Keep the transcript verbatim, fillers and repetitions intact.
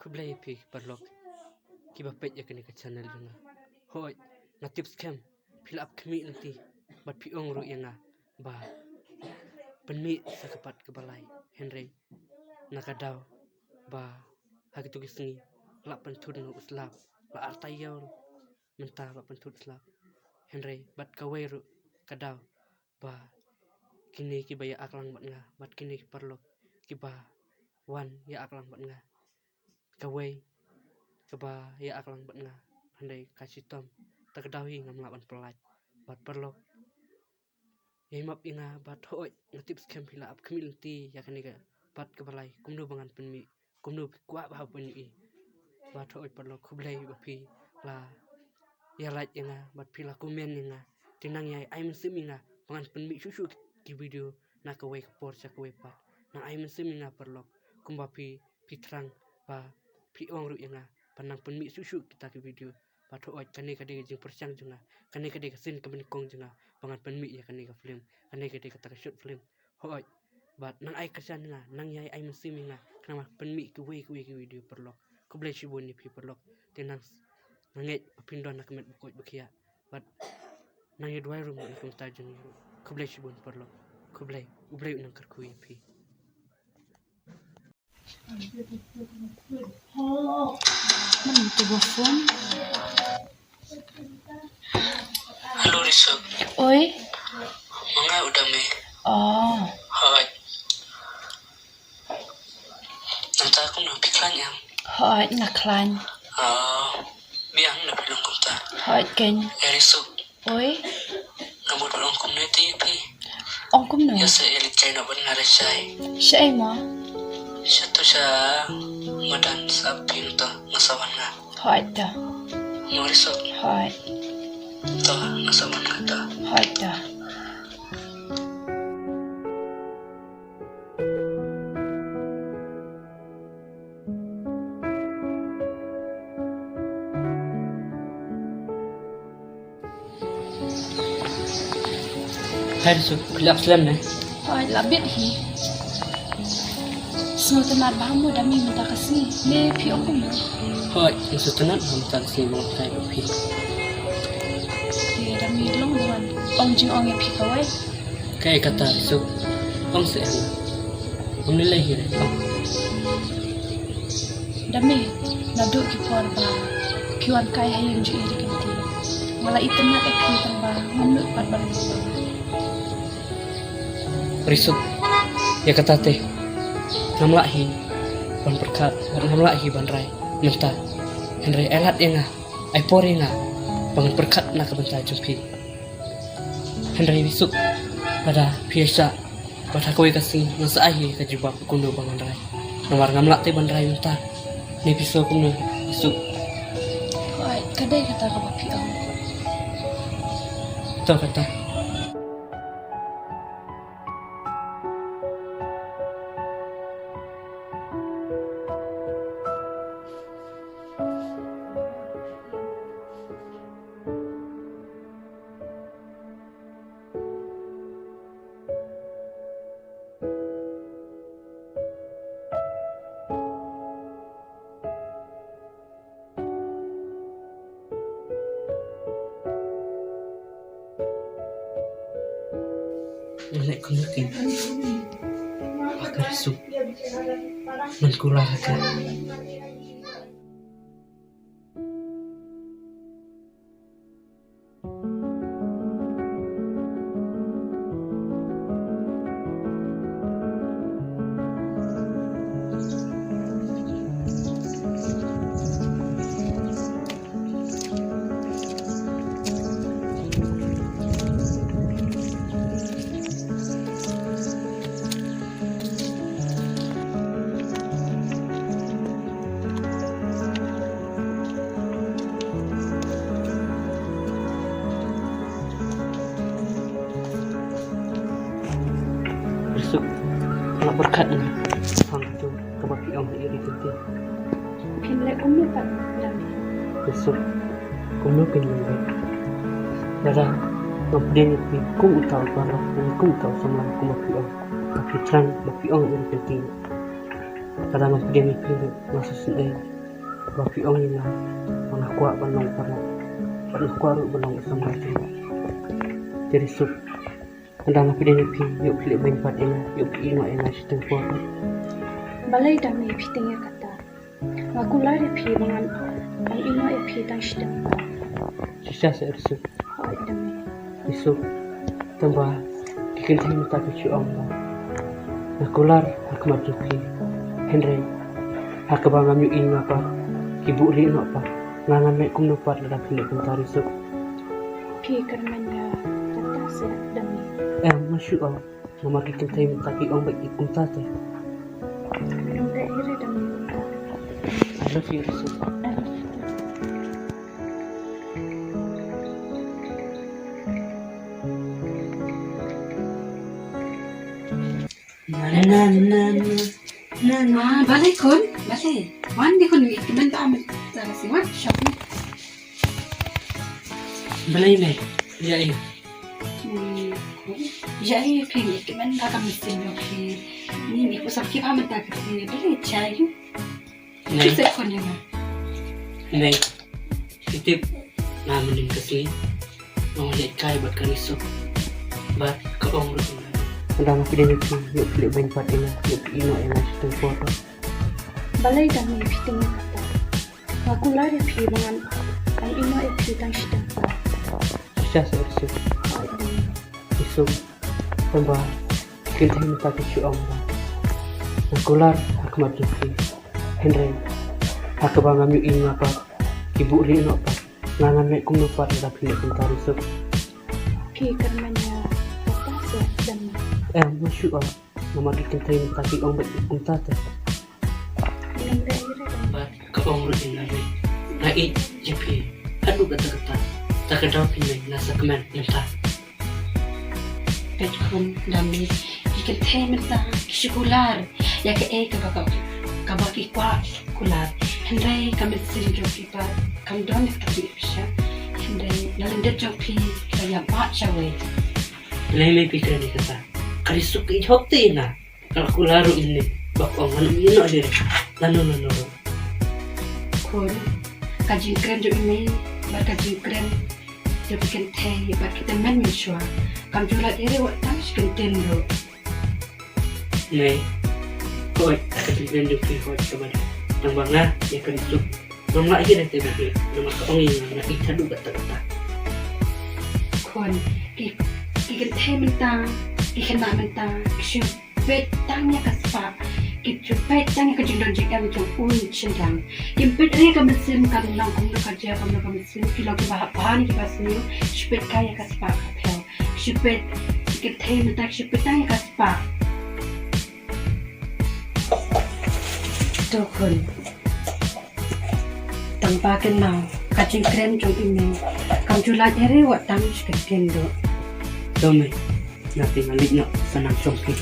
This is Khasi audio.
Khublei ïa phi paralok kiba peit ïa kane ka channel jong nga. Hooid, nga tip skhem phi la ap khmih lynti bad phi ong ruh ïa nga ba pynmih sa ka part kaba lai, hynrei na ka daw ba ha kito ki sngi la pynthut noh u slap, la ar taïew mynta la pynthut slap. Hynrei bad kawei ruh ka daw ba kine kiba ïa aklang bad nga, bad kine ki paralok kiba wan ïa aklang bad nga, kawei kaba ïa aklang bad nga, hynrei ka shitom, ta ka daw hi ngam lah ban pyllait. Bad paralok, ïa map ïa nga bad hooid, nga tip skhem phi la ap khmih lynti ïa kane ka part kaba lai, kumno ba ngan pynmih, kumno phi kwah ba hap ban ïohi. Bad hooid paralok, khublei ba phi la ïa like ïa nga bad phi la comment ïa nga. Te nang ïai ai mynsiem ïa nga ba ngan pynmih shuh shuh ki video na kawei ka por sha kawei pat. Nang ai mynsiem ïa nga paralok, kumba phi phi thrang ba phi ong ruh ïa nga ba nang pynmih shuh shuh kita ki video. Bad hooid, kane ka dei ka jingpyrshang jong nga, kane ka dei ka sien kaba nyngkong jong nga ba ngan pynmih ïa kane ka film, kane ka dei kata ka short film. Hooid, bad nang ai kyrshan ïa nga, nang ïai ai mynsiem ïa nga, khnang ba pynmih kiwei kiwei ki video paralok. Khublei shibun ïa phi paralok. Te nang, nga ngeit ba phin don ha ka met ba koit ba khiah. Bad nang ïa duwai ruh na ka bynta jong ngi ruh. Khublei shibun paralok. Khublei, U Blei un nang kyrkhu ïa phi. Mano tu ba phone? Hello, Risuk. Oi. Ma nga u Dame. Oh. Hooid. Nangta kumno, phi khlaiñ em? Hooid, nga khlaiñ. Oh. Biang na phi long kumta. Hooid keiñ. Eh, Risuk. Oi. Nga mut ban ong kumne te ïa phi. Ong kumno? Ïa sa ïa leit shai noh bad nga re shai. Shaei mo? Sha tu sha madan sha phi to, nga sa wan nga. Hooid to. Mo Risuk. Hooid. To, nga sa wan nga to. Hooid to. Hai Risuk, phi la ap slem ne? Hooid, la bit hi. Sngewtynnat bha mo Dame mynta ka sngi. Ne phi ong kumno? Hooid, nga sngewtynnat bha mynta ka sngi ba nga ap slem ïa phi. Te Dame, long buan, ong jingong ïa phi kawei. Kaei kata Risuk? Ong seh. Ym lei lei hi re, ong. Dame, naduh ki por ba phi wan kai ha ïing jong i Rikynti, nga la itynnat ïa phi tang ba ngam nud pat ban ïoh. Risuk, ïa kata te ngam lah hi ban pyrkhat, ngam lah hi ban rai mynta. Hynrei ai lad ïa nga, ai por ïa nga ba ngan pyrkhat na ka bynta jong phi. Hynrei Risuk, lada phi ïaishah bad ha kawei ka sngi, ngan sa ai hi ka jubab kumno ba ngan rai. Namar ngam lah te ban rai mynta. Ne phi sngew kumno Risuk? Hooid, ka dei kata kaba phi ong. To kata. Nga leh kumno kein ba ka Risuk ngan kular ha ka. Risuk, nga la pyrkhat ïa nga. Pang tu kaba phi ong ha i Rikynti. Phin leh kumno pat Dame? Risuk, kumno phin leh? Lada ngam pdiang ïa phi kum uta u paralok, kum uta u samla kumba phi ong, ba phi thrang ba phi ong ha i Rikynti. Lada ngam pdiang ïa phi ruh nga sa sngewthuh ba phi ong ïa nga ba nga kwah ban long para, ba nga kwah ruh ban long i samla jong nga. Te Risuk, lada ngam pdiang ïa phi, ïoh phi leh beiñ pat ïa nga, ïoh phi ïehnoh ïa nga shiteng por. Balei da me phi tieng ïa kata? Nga kular ïa phi ba ngan ïehnoh ïa phi tang shiteng por. Shisha seh Risuk. Hooid da me. Risuk, tang ba ki kynthei mynta ki shu ong ba nga kular ha khmat jong phi. Hynrei ha kaba ngam ïohi nga pat, ki buhrieh noh pat, nga ngan leh kumno pat lada phi leh kumta Risuk? Phi kyrmen ïa kata seh da me. Em, nga shu ong. Namar ki kynthei mynta ki ong beit kumta te. Ngam leh hi re da me kumta. I love you Risuk. I love you. Na, na, na, na, na, na. Ah, balei khun? Balei? Wan de khun, ïa kmen ba mynta la shu wan shopping. Balei me? Ïa i. Hmm, khun. Ïa i phi, ïa kmen ba ka mynsiem jong phi. Ni, ni ku sap ki ba mynta ka phi. Balei ïa i? Nei. Ki sep khun ïa nga. Nei. Ki tip nga mynnin ka sngi. Nga wan ïaid kai bad ka Risuk. Bad ka ong ruh ïa nga. Lada ngam pdiang ïa phi, ïoh phi leh beiñ pat ïa nga, ïoh phi ïehnoh ïa nga shiteng por. Balei da me phi tieng ïa kata? Nga kular ïa phi ba ngan ïehnoh ïa phi tang shiteng por. Shisha seh Risuk. Hooid da me. Risuk, tang ba ki kynthei mynta ki shu ong ba nga kular ha khmat jong phi. Hynrei ha kaba ngam ïohi nga pat, ki buhrieh noh pat, nga ngan leh kumno pat lada phi leh kumta Risuk? Phi kyrmen ïa kata seh da me. Em, nga shu ong. Namar ki kynthei mynta ki ong beit kumta te. Ngam leh hi re. Bad ka ong ruh ïa nga, nga ïeit ïa phi haduh katta katta. Ta ka daw phi mei, nga sa kmen mynta. Peit khun da me, ki kynthei mynta ki shu kular ïa kaei kaba ka, kaba ki kwah kular. Hynrei ka mynsiem jong phi pat kam don ïa kata phi sha. Hynrei na lyndet jong phi ka ïa bat shawei. Lei mei phi kren ïa kata. Ka Risuk ka ïeit hok te ïa nga. Ka la kular ruh mynne ba ka ong ngan ïehnoh ïa i. Lano lano ruh. Khun, ka jingkren jong i mei bad ka jingkren jong ki kynthei bad ki tymmen mynshuwa kam ju lait ïa i wat tang shi kyntien ruh. Mei, hooid, ka jingkren jong phi hooid kaba dei. Tang ba nga ïa ka Risuk ngam lah hi re te ba phi, namar ka ong ïa nga, nga ïeit haduh katta katta. Khun, ki, ki kynthei mynta, ki khynnah mynta ki shu peit tang ïa ka spah. Ki shu peit tang ïa ka jingdon jingem jong u shynrang. Kim peit re ka mynsiem kan long kumno ka jia, kumno ka mynsiem, ki long kiba hap ban kiba sniew, shu peit kai ïa ka spah ka phew. Shu peit, ki kynthei mynta ki shu peit tang ïa ka spah. To khun. Tang ba kynmaw, ka jingkren jong i mei kam ju lait ïa i wat tang shi kyntien ruh. To mei, nga te nga leit noh sa nang shong phi.